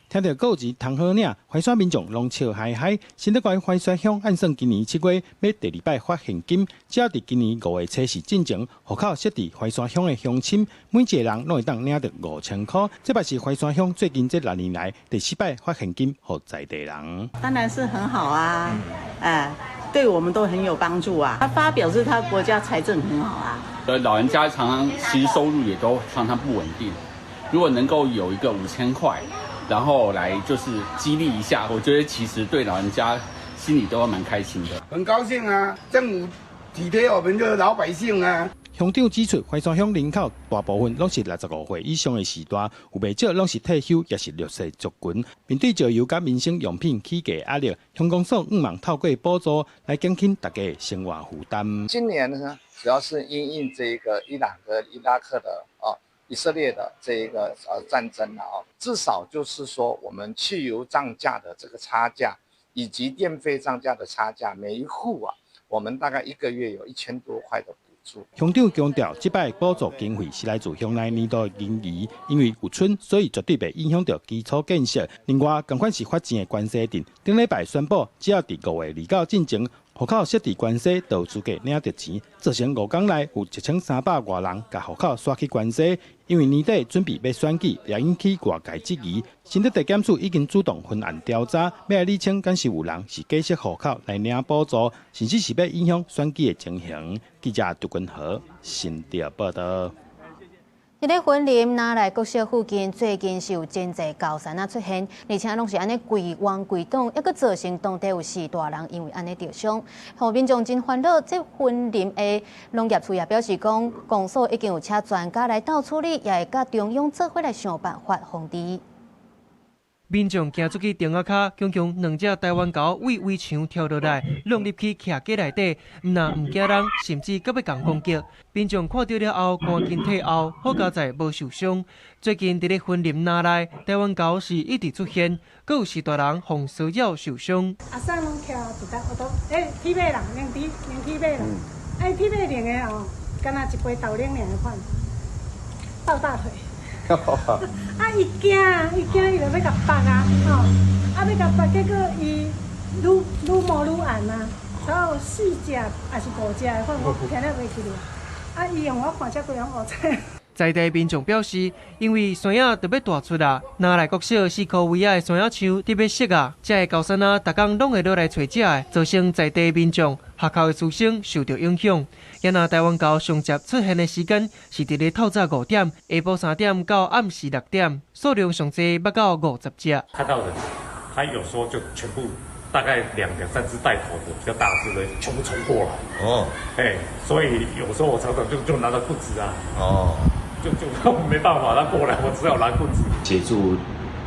聽著夠錢通好領，歡山民眾攏笑嗨嗨。新竹縣歡山鄉按算今年7月欲第二擺發現金，只要佇今年5月初四進前，戶口設佇歡山鄉的鄉親，每一個人攏會當領著5000箍。這擺是歡山鄉最近這6年來第四擺發現金予在地人。當然是很好啊，哎，對我們都很有幫助啊。他發表示他國家財政很好啊。老人家常常其實收入也都常常不穩定，如果能夠有一個5000塊。然後來就是激勵一下，我覺得其實對老人家心裡都蠻開心的。很高興啊，政府體貼我們這老百姓啊。鄉長指出，歡山鄉人口大部分攏是65歲以上的序大，有袂少攏是退休，抑是弱勢族群。面對石油佮民生用品起價壓力，鄉公所向望透過補助來減輕大家的生活負擔。今年呢，主要是因應這個伊朗和伊拉克的啊。以色列的這一個戰爭了啊，至少就是說，我們汽油漲價的這個差價，以及電費漲價的差價，每一戶啊，我們大概一個月有1000多塊的補助。鄉長強調，這擺補助經費是來自鄉內年度的盈餘，因為有春，所以絕對袂影響著基礎建設。另外，仝款是發錢的關西鎮，頂禮拜宣布，只要佇5月29進前，戶口設佇關西，就有資格領著錢。造成5工內有1300外人共戶口徙去關西，因為年底準備欲選舉，也引起外界質疑。新竹地檢署已經主動分案調查，欲來理清敢是有人是假設戶口來領補助，甚至是欲影響選舉的情形。記者杜君和新竹報導。佇咧雲林那麗國小附近，最近是有真濟高山仔出現，而且攏是按呢規彎規擋，猶閣造成當地有四大人因為按呢著傷，予民眾真煩惱。這雲林的農業處也表示講，公所已經有請專家來鬥處理，也會佮中央做伙來想辦法防治。民眾行出去亭仔跤，強強兩隻台灣猴對圍牆跳落來，挵入去徛架內底，毋但毋驚人，甚至閣欲共攻擊。民眾看著了後，趕緊退後，好佳哉無受傷。最近佇咧雲林那麗，台灣猴是一直出現，閣有序大人予騷擾受傷。阿婶攏徛佇搭，我都欸，鐵馬人，兩隻兩鐵馬人，哎，鐵馬兩个哦，敢若一杯豆奶爾款，抱大腿。啊，伊驚，伊驚，伊就欲共縛啊，吼，啊，欲共縛，結果伊愈愈摸愈按啊，差有四隻抑是五隻，反正我聽了袂記咧。啊，伊予我看這規攏烏青。在地民眾表示，因為山仔就欲大出啊，若來國小四箍圍仔的山仔樹得欲熟啊，這个高山仔逐工攏會落來揣食的，造成在地民眾、學校的師生受著影響。也若台灣猴上捷出現的時間是佇咧透早5點，下晡3點到暗時6點，數量上濟捌到50隻。看到人，他有時候就全部大概兩三隻帶頭的比較大隻的，全部衝過來。哦，哎，所以有時候我常常就拿著棍子啊。哦。就沒辦法，他過來，我只好拿棍子。協助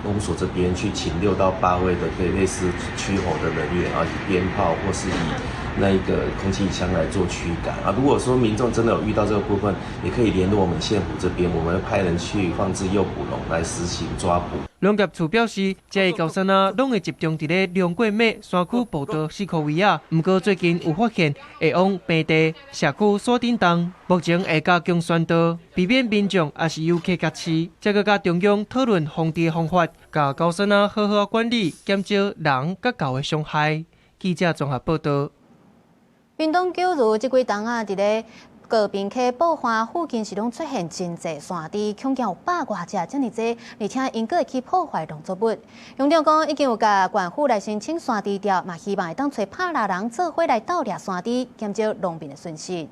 公所這邊去請6到8位的類似驅猴的人員啊，以鞭炮或是以那一個空氣槍來做驅趕啊。如果說民眾真的有遇到這個部分，也可以聯絡我們縣府這邊，我們會派人去放置誘捕籠來實行抓捕。農業處表示，這个高山仔攏會集中佇咧龍過尾山區步道四箍圍仔。毋過最近有發現會往平地、社區鎖頂動，目前會加強宣導，避免民眾抑是遊客共飼。這閣佮中央討論防治方法，共高山仔好好管理，減少人佮猴的傷害。記者綜合報導。屏東九如這幾冬啊，佇咧高屏溪埔岸附近是攏出現真濟山豬，恐驚有百外隻遮爾濟，而且𪜶閣會去破壞農作物。鄉長講已經有共縣府來申請山豬釣，嘛希望會當揣拍獵人做伙來鬥掠山豬，減少農民的損失。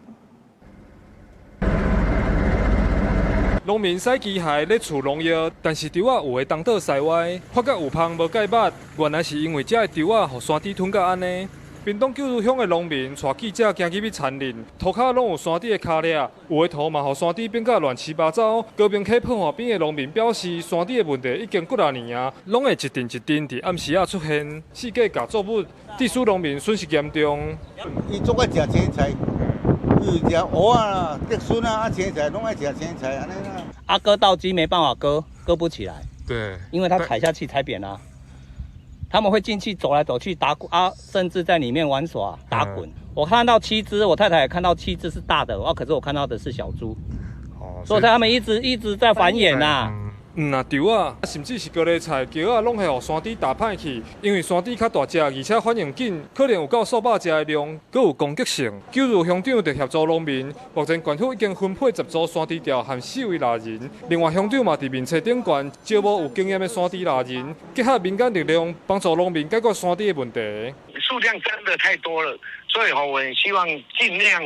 農民駛機械咧除農藥，但是豬仔有的東倒西歪，發覺有芳無蓋肉，原來是因為這个豬仔予山豬吞甲按呢。屏東九如鄉的農民帶記者行入去田裡，塗跤攏有山豬的跤跡，有的塗嘛予山豬變甲亂七八糟。高屏溪埔岸邊的農民表示，山豬的問題已經幾若年啊，攏會一陣一陣佇暗時仔出現，四界咬作物，致使農民損失嚴重。伊足愛食青菜，伊食蚵仔啦、竹筍啊、啊青菜攏愛食青菜，按呢啦。啊，割稻機沒辦法割，割不起來。對，因為它踩下去踩扁啦。他們會進去走來走去打滾啊，甚至在裡面玩耍打滾。我看到7隻，我太太也看到7隻是大的，啊，可是我看到的是小豬。哦，所以他們一直一直在繁衍呐。毋若豬仔，甚至是高麗菜、蕎仔，攏會予山豬踏歹去。因為山豬較大隻，而且反應緊，可能有夠數百隻的量，閣有攻擊性。九如鄉長就協助農民，目前縣府已經分配10組山豬釣和4位獵人。另外，鄉長嘛佇面冊頂懸招募有經驗的山豬獵人，結合民間力量幫助農民解決山豬的問題。數量真的太多了，所以我也希望盡量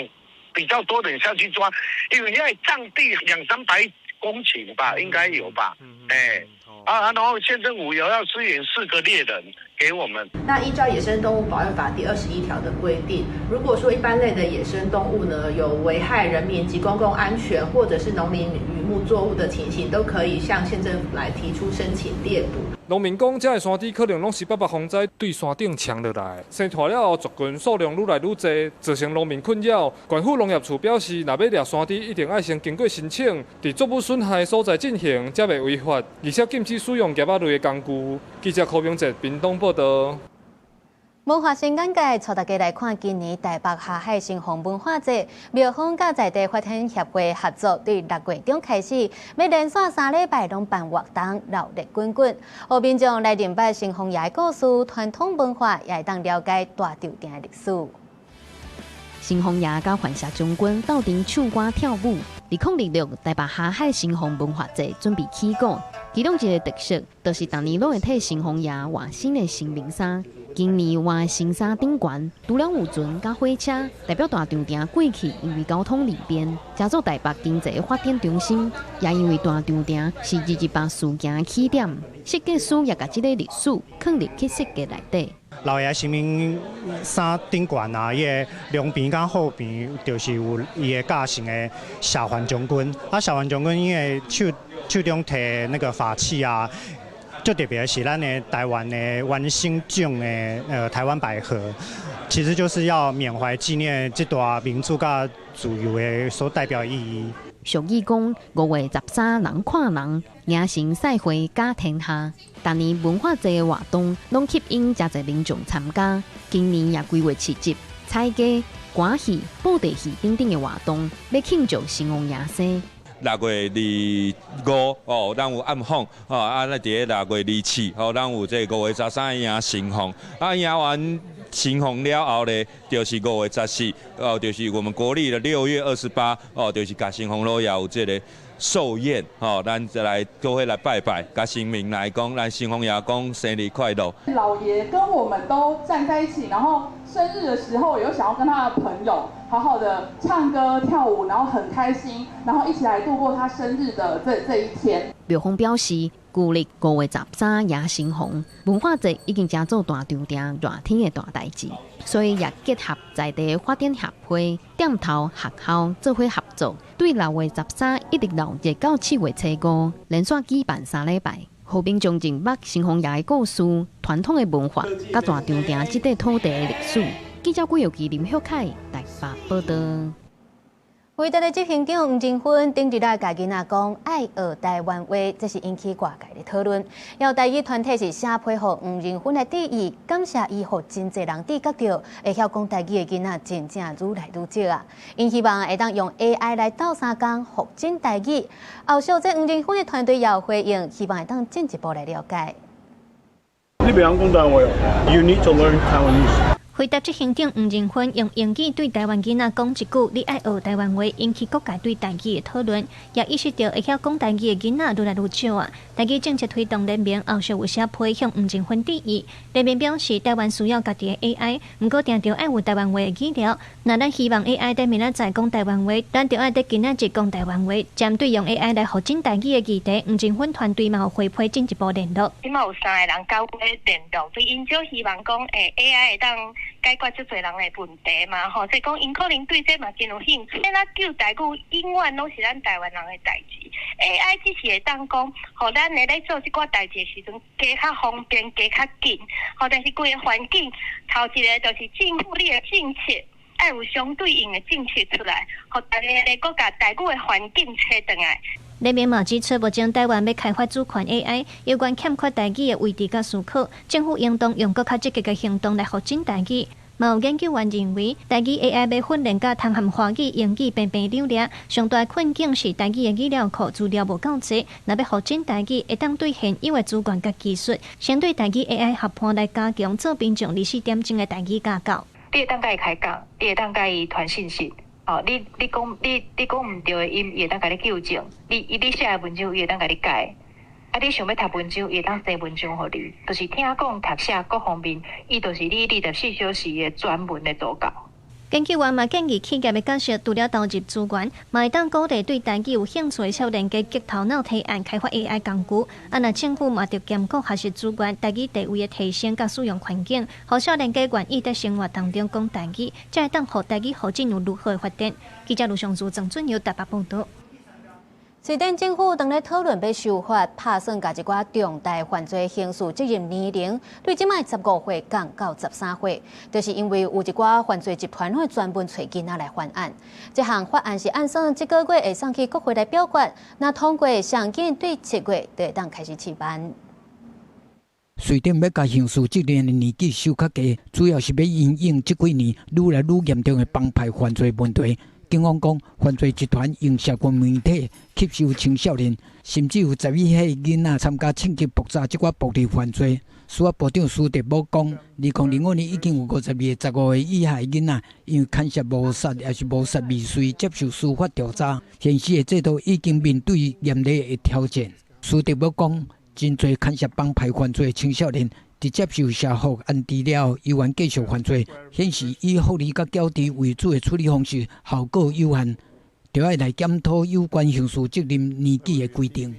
比較多人下去抓，因為現在佔地200-300公頃吧，應該有吧？欸啊，然後縣政府有要支援4個獵人給我們。那依照《野生動物保育法》第21條的規定，如果說一般類的野生動物呢，有危害人民及公共安全，或者是農林漁牧作物的情形，都可以向縣政府來提出申請獵捕。農民講，這个山豬可能攏是八八風災對山頂衝落來，生大了後族群數量愈來愈濟，造成農民困擾。縣府農業處表示，若欲獵山豬，一定愛先經過申請，佇作物損害所在進行，才袂違法，而且禁止使用夾仔類的工具。記者柯明哲屏東報道。文化新眼界，帶大家來看今年台北下海城隍文化節，廟方佮在地發展協會合作，對6月中開始，欲連續3禮拜攏辦活動，熱鬧滾滾。予民眾來認識城隍爺的故事、傳統文化，也會當了解大稻埕的歷史。城隍爺佮范舍將軍鬥陣唱歌跳舞。2026台北下海城隍文化節準備起鼓，其中一个特色就是逐年攏會替城隍爺換新的神明衫。今年換新衫頂懸，除了有船佮火車，代表大稻埕過去因為交通利便，成做台北經濟發展中心，也因為大稻埕是228事件的起點，設計師也共這个歷史囥入去設計內底。老爺神明衫頂懸啊，伊的兩邊佮後邊就是有伊的駕乘的謝范將軍。啊，謝范將軍伊的手中提那個法器啊，最特別的是咱的台灣的原生種的台灣百合，其實就是要緬懷紀念這段民主佮自由的所代表意義。俗語講5月13人看人，迎神賽會甲天下。逐年文化節的活動攏吸引誠濟民眾參加。今年也規劃市集、彩雞、歌戲、布袋戲等等的活動，欲慶祝城隍爺生。6月25哦，咱有暗訪哦，啊，咱佇咧6月24哦，咱有這5月13迎神鳳，啊，迎完神鳳了後咧，就是5月14哦，就是我們國曆的6月28哦，就是共神鳳老爺有這個壽宴哦，咱就來做伙來拜拜，共神明來講，咱神鳳爺講生日快樂。老爺跟我們都站在一起，然後生日的時候有想要跟他的朋友好好的唱歌跳舞，然後很開心，然後一起來度過他生日的這一天。廟方表示，舊曆5月13迎神鳳文化節已經成做大場埕熱天的大代誌，所以也結合在地發展協會、店頭、學校做伙合作，對6月13一直鬧熱到7月初5，連續舉辦3禮拜，予民眾認捌神鳳爺的故事、傳統的文化、佮大場埕這塊土地的歷史。記者郭玉琪、林旭凱台北報導。輝達的執行長黃仁勳頂日來共囡仔講愛學台灣話，這是引起外界的討論。有台語團體是寫批予黃仁勳來致意，感謝伊予真濟人知覺著會曉講台語的囡仔真正愈來愈少啊。𪜶希望會當用 AI 來鬥相共復振台語。後續這黃仁勳的團隊也有回應，希望會當進一步來了解。你袂曉講台灣話哦？You need to learn Taiwanese。輝達執行長黃仁勳用英語對台灣囡仔講一句：“你愛學台灣話”，引起各界對台語的討論，也意識著會曉講台語的囡仔愈來愈少啊。台語政策推動聯盟後續有寫批向黃仁勳致意，聯盟表示台灣需要家己的 AI，毋過定著愛有台灣話的語料。若咱希望 AI 佇明仔載講台灣話，咱著愛佇今仔日講台灣話。針對用 AI 來復振台語的議題，黃仁勳團隊嘛有回批進一步聯絡。這馬有三个人佮阮聯絡，所以𪜶就希望講，AI 會當解決足濟人的問題嘛，吼，所以講𪜶可能對這嘛真有興趣。咱救台語永遠攏是咱台灣人的代誌，AI 只是會當講，予咱會咧做這寡代誌的時陣，加較方便，加較緊，吼，但是規个環境，頭一个就是政府你的政策，愛有相對應的政策出來，予大家來閣共台語的環境揣轉來。聯盟嘛指出，目前台灣欲開發主權 AI，猶原欠缺台語的位置佮思考，政府應當用閣較積極的行動來復振台語。嘛有研究員認為，台語 AI 欲訓練佮通和華語、英語平平兩掠，上大困境是台語的語料庫資料無夠濟。若欲復振台語，會當對現有的資源佮技術，先對台語 AI 合伴來加強做民眾24點鐘的台語家教。你會當共伊開講，你會當共伊傳信息。哦，你講毋對的音，伊會當共你糾正。你寫的文章，伊會當共你改。啊，你想欲讀文章，伊會當生文章予你。就是聽講讀寫各方面，伊就是你24小時的專門的助教。研究員嘛建議企業的角色，除了投入資源，嘛會當鼓勵對台語有興趣的少年家激頭腦提案開發 AI 工具。啊，若政府嘛著兼顧學習資源、台語地位的提升佮使用環境，予少年家願意佇生活當中講台語，才會當予台語復振有愈好的發展。記者盧尚如、鄭俊友台北報導。瑞典政府當咧討論欲修法，拍算共一寡重大犯罪刑事責任年齡，對這擺15歲降到13歲，就是因為有一寡犯罪集團會專門揣囡仔來犯案。這項法案是按算這個月會送去國會來表決，若通過，上緊對7月就會當開始試辦。瑞典欲共刑事責任的年紀修較低，主要是欲因應這幾年愈來愈嚴重的幫派犯罪問題。警方講，犯罪集團用社群媒體吸收青少年，甚至有11歲囡仔參加衝擊爆炸這款暴力犯罪。司法部長斯德姆講，2025年已經有52個15歲以下的囡仔，因為牽涉謀殺抑是謀殺未遂接受司法調查。現時的制度已經面對嚴厲的挑戰。斯德姆講，真濟牽涉幫派犯罪的青少年，佇接受社福安置了後，猶原繼續犯罪，顯示以福利佮矯治為主的處理方式效果有限，著愛來檢討有關刑事責任年紀的規定。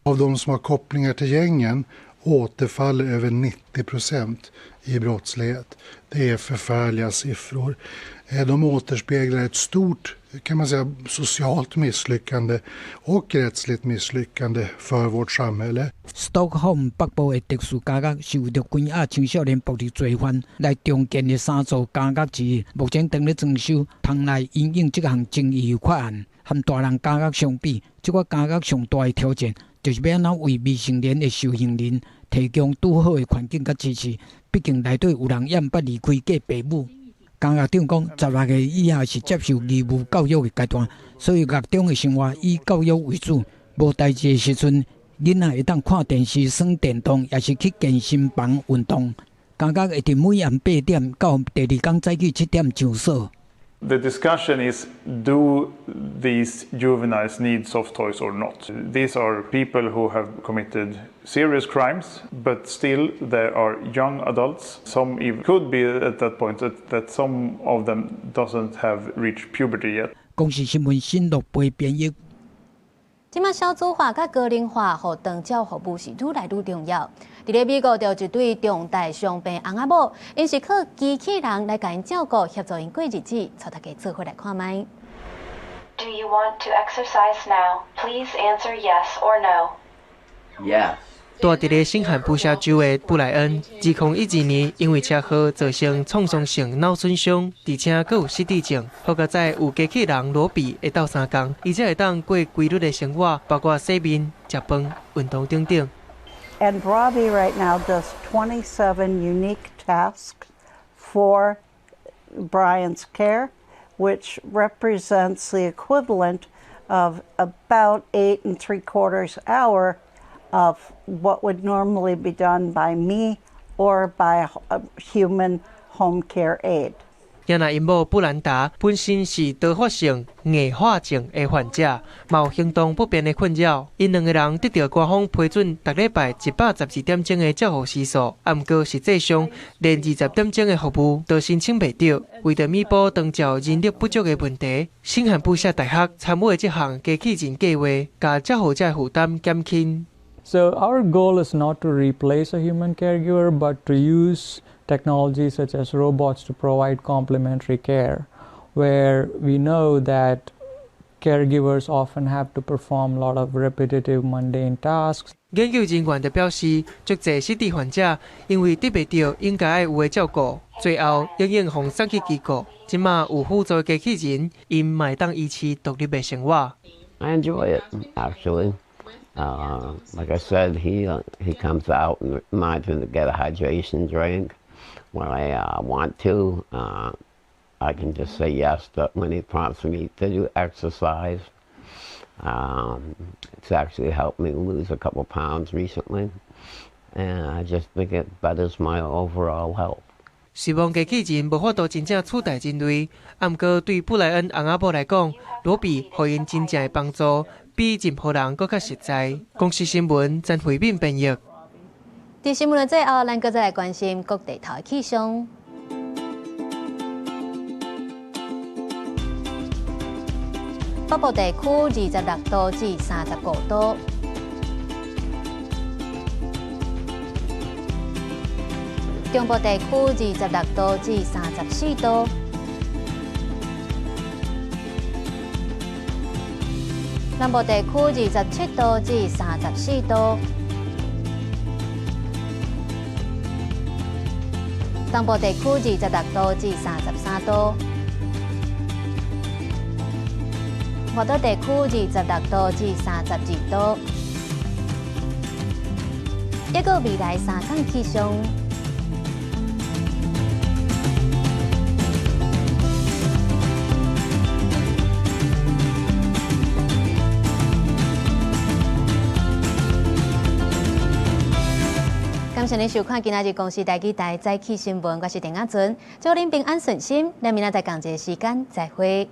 Av de som har kopplingar till gängen återfaller över 90% i brottslighet. Det är förfärliga siffror. De återspeglar ett stort, kan man säga, socialt misslyckande och rättsligt misslyckande för vårt samhälle. 斯德哥爾摩北部的特殊監獄是為著關押青少年暴力罪犯來重建的三座監獄之一，目前正咧裝修，通來因應這項爭議法案。和大人監獄相比，這個監獄上大的挑戰，就是欲按怎為未成年的受刑人提供拄好的環境佮支持。畢竟內底有人猶毋捌離開過爸母。監獄長講，16歲以下是接受義務教育的階段，所以獄中的生活以教育為主。無代誌的時陣，囡仔會當看電視、耍電動，抑是去健身房運動。監獄會佇每暗8點到第二工早起7點上鎖。 The discussion is, do these juveniles need soft toys or not? These are people who have committed serious crimes, but still they are young adults. Some even could be at that point that some of them doesn't have reached puberty yet. 公視新聞新樂貝編譯。這馬少子化佮高齡化，予長照服務是愈來愈重要。佇咧美國，就一對重大傷病翁仔某，𪜶是靠機器人來共𪜶照顧，協助𪜶過日子。帶大家做伙來看覓。 Do you want to exercise now? Please answer yes or no. Yes. 住佇咧新罕布夏州的布萊恩，2012年因為車禍造成創傷性腦損傷，而且閣有失智症。好佳哉有機器人羅比會鬥相共，伊才會當過規律的生活，包括洗面、食飯、運動等等。 And Robbie right now does 27 unique tasks for Brian's care, which represents the equivalent of about 8¾ hour of what would normally be done by me or by a human home care aide. 也若𪜶某布蘭達本身是多發性硬化症的患者，嘛有行動不便的困擾。𪜶兩个人得著官方批准，逐禮拜112點鐘的照護時數，啊，毋過實際上連20點鐘的服務都申請袂著。為著彌補長照人力不足的問題，新罕布夏大學參與的這項機器人計劃，共照護者負擔減輕。 So our goal is not to replace a human caregiver, but to use technology such as robots to provide complementary care, where we know that caregivers often have to perform a lot of repetitive mundane tasks. 研究人員就表示，足濟失智患者因為得袂著應該愛有的照顧，最後永遠予送去機構。這馬有輔助機器人，𪜶嘛會當維持獨立的生活。 I enjoy it, actually. Like I said, he comes out and reminds me to get a hydration drink when I want to. I can just say yes to when he prompts me to do exercise. It's actually helped me lose a couple pounds recently, and I just think it betters my overall health. 雖罔機器人無法度真正取代人類，啊，毋過對布萊恩翁仔某來講，羅比予𪜶真正的幫助，比任何人閣較實在。公視新聞曾慧敏編譯。佇新聞的最後，咱閣再來關心各地頭的氣象。北部地區26度至35度。中部地區26度至34度。南部地區27度至34度。東部地區26度至33度。外島地區26度至32度。一個未來3天氣象。感謝您收看今仔日公視台語台早起新聞，我是鄭亞純，祝您平安順心，咱明仔載仝一个時間再會。